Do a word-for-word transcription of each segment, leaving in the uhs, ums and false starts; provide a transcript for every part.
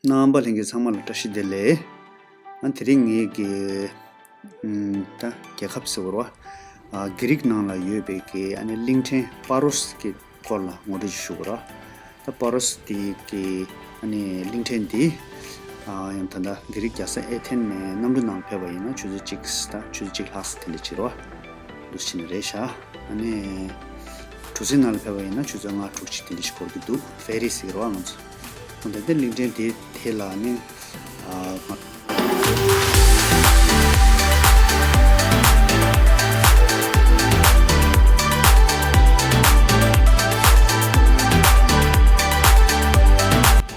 རྣམ་པ་ལྷན་རྒྱས་ཚང་མ་ལ་བཀྲ་ཤིས་བདེ་ལེགས། ཨ་དེ་རིང་ངེད་ཀྱི་ཨམ་ད་རྒྱལ་ཁབ་ཟེར་བ་རེད་བ། ཨ་གྷི་རིག་ནང་ལ་ཡོད་པའི་གི་ཨ་ནི་གླིང་ཕྲན་པ་རོས་ཀྱི་སྐོར་ལ་ངོ་སྤྲོད་ཅིག་ཞུ་དགོས་རེད་བ། ད་པ་རོས་དེ་གི་ཨ་ནི་གླིང་ཕྲན་འདི་ཨ་ཡང་ད་ལྟ་གྷི་རིག་རྒྱལ་ས་ཨེ་ཐན་ནས་གནམ་གྲུ་ནང་ཕེབས་པ་ཡིན་ན་ཆུ་ཚོད་གཅིག་དང་ཆུ་ཚོད་གཅིག་ལྷག་ཙམ་དེ་འདྲ་ཅིག་རེད་བ། འདུག་ཕྱིན་རེད་ཤག་ཨ་ནི་གྲུ་གཟིངས་ནང་ལ་ཕེབས་པ་ཡིན་ན་ཆུ་ཚོད་ལྔ་དྲུག་ཅིག་དེ་འདྲ་ཞིག་འགོར་གྱི་འདུག་ཕེ་རི་ཟེར་གི་རེད་བ་ང་ཚོ། འོ་ད་ལྟ་གླིང་ཕྲན་དེ་དེ་ལ་ནི་ཨ་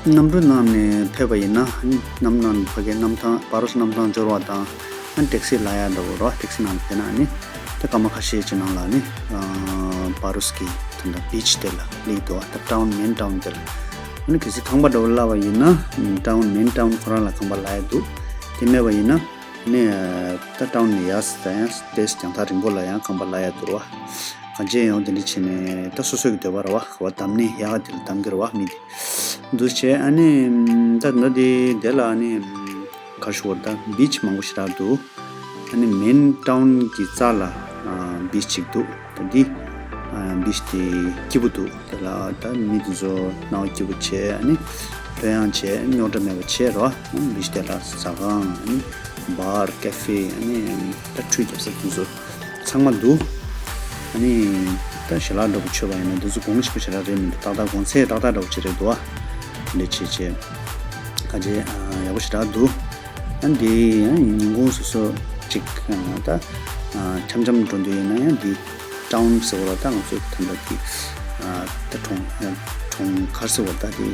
ང་གནམ་གྲུ་ནང་ནས་ཕེབས་པ་ཡིན་ན་གནམ་ནང་ཕ་གི་གནམ་ཐང་པ་རོས་གནམ་ཐང་འབྱོར་བ་དང་། ཨ་ཊེག་སི་ལ་ཡ་འདྲ་བོ་རོ། ཊེག་སི་ནང་ལ་བསྡད་ན་ཨ་ནི་ད་སྐར་མ་ཁ་ཤས་ཅིག་ནང་ལ་ཨ་ནི་ཨ་པ་རོས་ཀྱི་ད་ལྟ་བིཆ་དེ་ལ་སླེབས་འདུག་ད་ཊའུན་མེན་ཊའུན་དེ་ལ། ཨ་ནི་གལ་སྲིད་ཁང་པ་འདྲ་བོ་གླ་བ་ཡིན་ན་ཊའུན་མེན་ཊའུན་ཁོ་རང་ལ་ཁང་པ་གླ་ཡ་འདུག་དེ་མེད་པ་ཡིན་ན་ཨ་ནི་ད་ཊའུན་ནས་ཡར་ད་ཡང་ཏོག་ཙམ་རྒྱང་ཐག་རིང་པོ་ལ་ཡང་ཁང་པ་གླ་ཡ་འདུག་རོ། གང་ཅི་ཡང་དེ་འདྲ་བྱས་ནས་ད་སོ་སོ་གི་འདོད་པ་རེད་བ། ག་བ་བདམས་ནས་ཡག་ག་དེ་ལ་བདམས་ཀྱི་རེད་བ་མི་དེ། འདུག་བྱས་ཨ་ནི་ད་ད་དེ་དེ་ལ་ཨ་ནི་ག་རེ་ཞུ་དགོས་རེད། ད་བིཆ་མང་པོ་ཞེ་དྲག་འདུག་ཨ་ནི་མེན་ཊའུན་གྱི་རྩ་ལ་ཨ་བིཆ་གཅིག་འདུག་ད་འདི་ཨ་བིཆ་དེ་སྐྱིད་པོ་འདུག་དེ་ལ་ད་མི་དེ་ཚོ་སྣང་བ་སྐྱིད་པོ་བྱས། ཨ་ནི་ལྷོད་ཡངས་བྱས་རྙོག་དྲ་མེད་པ་བྱས་རོ། བིཆ་དེ་ལ་ཟ་ཁང་ཨ་ནི་བར་ཀེ་ཧྥེ་ཨ་ནི་ད་ཁྲུས་རྒྱབ་ས་དེ་ཚོ་ཚང་མ་འདུག་ཨ་ནི་ད་ཞལ་ལག་འདྲ་པོ་མཆོད་པ་ཡིན་ན་དེ་ཚོ་གོང་ཞིག་པོ་ཞེ་དྲག་རེད་མི་འདུག་ཏག་ཏག་གོང་ཚད་ཏག་ཏག་འདྲ་པོ་ཅིག་རེད་འདུག་ཨ། དེ་འདྲ་བྱས་བྱས་ག་ཅེ་ཡག་པོ་ཞེ་དྲག་འདུག་ཨ་འདི་ཡང་ཉིན་གུང་སོ་སོ་ཅིག་ད་འཆམ་འཆམ་འགྲོ་འདོད་ཡོད་ན་ཡང་འདི་ཊའུན་ཟེར་བ་ལ་ད་ང་ཚོ་ད་ལྟ་འདི་ད་གྲོང་གྲོང་གར་ཟེར་བ་ད་འདི་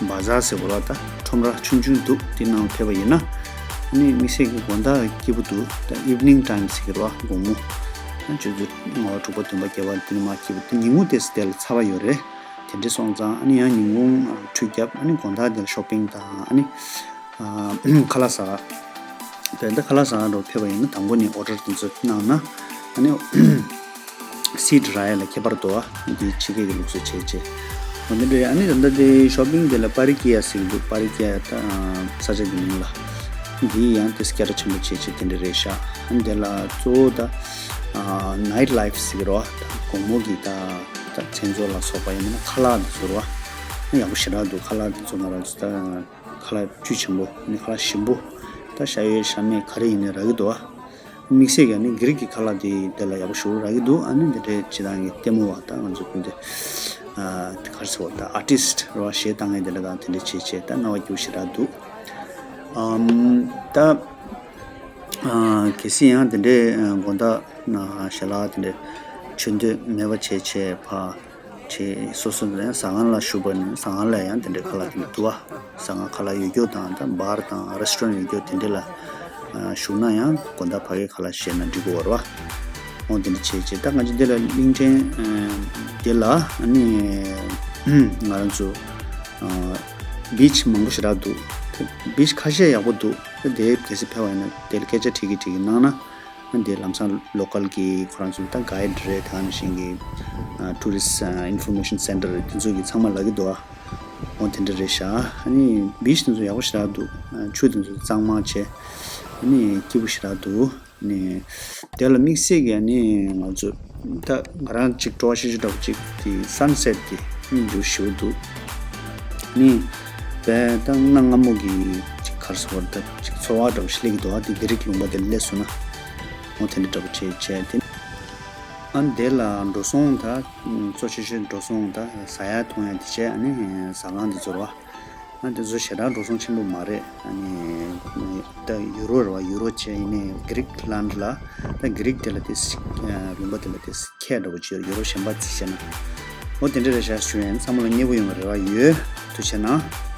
བ་ཛར་ཟེར་བ་ལ་ད་ཁྲོམ་ར་ཆུང་ཆུང་འདུག་དེ་ནང་ཕེབས་པ་ཡིན་ན་ཨ་ནི་དམིགས་བསལ་གྱི་དགོང་དག་སྐྱིད་པོ་འདུག་ད་ཨིབ་ནིང་ཊའིམ་ཟེར་གི་རེད་བ། དགོང་མོ་ཆུ་ཚོད་ལྔ་པ་དྲུག་པ་བདུན་པ་བརྒྱད་པ་དེ་ནི་མ་སྐྱིད་པོ་འདུག་ཉིན་གུང་དེ་དེ་ལ་ཚ་བ་ཡོད་རེད། དེ་འདྲ་སོང་ཙང་ཨ་ནི་ཡང་ཉིན་གུང་ཁྲུས་བརྒྱབ་ཨ་ནི་དགོང་དག་དེ་ལ་ཤོ་པིང་དང་ཨ་ནི་ཁ་ལག་ཟ། དཔེར་ན་ཁ་ལག་ཟ་འགྲོ་ཕེབས་པ་ཡིན་ན་དང་པོ་ནས་ཨོ་ཌར་དེ་ཚོ་གནང་ན་ཨ་ནི་སིད་རག་ཡ་ལ་ཁྱད་པར་འདུག་ཨ། འདི་ཕྱི་རྒྱལ་གྱི་ལུགས་སྲོལ་བྱས་བྱས། འོ་འདི་འདྲ་ཨ་ནི་ད་ལྟ་དེ་ཤོ་པིང་དེ་ལ་པ་རི་ཀི་ཡ་ཟེར་གྱི་འདུག་པ་རི་ཀི་ཡ་ད་ས་ཆ་གི་མིང་ལ། འདི་ཡང་དེ་སྐད་གྲགས་ཆེན་པོ་བྱས་བྱས་དེ་འདྲ་རེད་ཤག་ཨ་ནི་དེ་ལ་གཙོ་བོ་ད་ནའིཊ་ལའིཕ་ཟེར་གྱི་རེད་བ། ད་དགོང་མོ་གི་ད་ད་མཚན་ཚོགས་ལ་སོགས་པ་ཡང་མིན་ན་ཁ་ལག་དེ་ཚོ་རེད་བ། ཡག་པོ་ཞེ་དྲག་འདུག་ཁ་ལག་དེ་ཚོ་ང་རང་ཚོ་ད་ཁ་ལག་བཅུད་ཆེན་པོ་ནི་ཁ་ལག་ཞིམ་པོ་ད་ཤ་ཡོད་ཤ་མེད་ག་རེ་ཡིན་ནའི་རག་གི་འདུག་བ། དམིགས་བསལ་གྱི་ནི་གྷི་རིག་གི་ཁ་ལག་དེ་དེ་ལ་ཡག་པོ་ཞེ་པོ་རག་གི་འདུག་ཨ་ནི་འདི་འདྲའི་སྤྱི་བཏང་གི་ལྟད་མོ་བ་ད་ང་ཚོ་ཀུན་དེ་ཨ་ག་རེ་ཟེར་བ་ད་ཨར་ཊིསི་ཊི་རེད་བ། གཞས་བཏང་མཁན་དེ་འདྲ་དང་དེ་འདྲ་བྱས་བྱས་ད་སྣང་བ་སྐྱིད་པོ་ཞེ་དྲག་འདུག་ཨམ་ད་ཨ་གལ་སྲིད་ཡང་དེ་འདྲའི་ཨ་དགོང་དག་ན་ཞལ་ལག་དེ་འདྲའི་མཆོད་འདོད་མེད་པ་བྱས་བྱས་ཕ་བྱས་སོ་སོ་ནས་ཟ་ཁང་ལ་ཞུགས་པ་ནི་ཟ་ཁང་ལ་ཡང་དེ་འདྲའི་ཁ་ལག་དེ་འདྲ་འདུག་བ། ཟ་ཁང་ཁ་ལག་ཡོད་རྒྱུ་དང་ད་བར་དང་རེ་སི་ཊོ་རན་ཡོད་རྒྱུ་དེ་འདྲ་ལ་ཨ་ཞུགས་ན་ཡང་དགོང་དག་ཕ་གིའི་ཁ་ལག་བཞེས་ན་འགྲིག་གི་རེད་བ། འོ་དེ་འདྲ་བྱས་བྱས་ད་ང་ཚོ་འདི་ལ་གླིང་ཕྲན་ཨ་འདི་ལ་ཨ་ནི་ང་རང་ཚོ་ཨ་བིཆ་མང་པོ་ཞེ་དྲག་འདུག་བིཆ་ཁ་ཤས་ཡག་པོ་འདུག་ད་དེ་གལ་སྲིད་ཕེབས་པ་ཡིན་ན་དེ་ལ་སྐད་ཆ་དྲིས་ཀྱི་དྲིས་ཀྱི་གནང་ན། ཨ་འདི་ལམ་སང་ལོ་ཀལ་གྱི་ཁོ་རང་ཚོ་ད་གྷའིཌ་རེད། དེ་ག་ནང་བཞིན་གྱི་ཨ་ཊུ་རི་སི་ཊི་ཨ་ཨིན་ཕོར་མེ་ཤན་སེན་ཊར་དེ་ཚོ་གི་ཚང་མ་ལབ་ཀྱི་འདུག་ཨ། འོ་དེ་འདྲ་རེད་ཤག་ཨ་ནི་བིཆ་དེ་ཚོ་ཡག་པོ་ཞེ་དྲག་འདུག་ཨ་ཆུ་དེ་ཚོ་གཙང་མ་བྱས། ཨ་ནི་སྐྱིད་པོ་ཞེ་དྲག་འདུག་ཨ་ནི་དེ་ལ་དམིགས་བསལ་གྱི་ཨ་ནི་ང་ཚོ་ད་ང་རང་ཅིག་སྤྲོ་བ་ཤུགས་ཆེ་འདྲ་པོ་ཅིག་དེ་སན་སེཊ་དེ་སྙིང་རྗེ་པོ་ཞེ་པོ་འདུག་ཨ་ནི་དཔེ་ད་གནའ་སྔ་མོ་གི་ཅིག་ག་རེ་ཟེར་བ་ད་ཅིག་ཚོར་བ་འདྲ་པོ་ཞིག་སླེབས་ཀྱི་འདུག་ཨ། དེ་གྷི་རིག་ལུང་པ་དེ་སླེབས་སོང་ན། འོ་དེ་འདྲ་འདྲ་པོ་བྱས་བྱས་དེ། ཨ་འདི་ལ་འགྲོ་སོང་ད་གཙོ་ཆེ་ཤོས་འགྲོ་སོང་ད་ཟ་ཡ་འཐུང་ཡ་དེ་བྱས། ཨ་ནི་ཟ་ཁང་དེ་ཚོ་རེད་བ། ཨ་དེ་ཚོ་ཞེ་དྲག་འགྲོ་སོང་ཆེན་པོ་མ་རེད། ཨ་ནི་ད་ཡུ་རོ་རེད་བ། ཡུ་རོ་བྱས་ཡིན་ནའི་གྷི་རིག་ལན་ཌི་ལ་ད་གྷི་རིག་དེ་ལ་དེ་ལུང་པ་དེ་ལ་དེ་ཁྱད་འདྲ་པོ་ཅིག་ཡོད་རེད། ཡུ་རོ་གཞན་པ་ཅིག་བྱས་ན། འོ་དེ་འདྲ་རེད་ཤག་ཞུ་ཡིན། ཚང་མ་ལ་མཉེས་པོ་ཡོང་བའི་རེ་བ་ཡོད། ཐུགས་རྗེ་གནང་།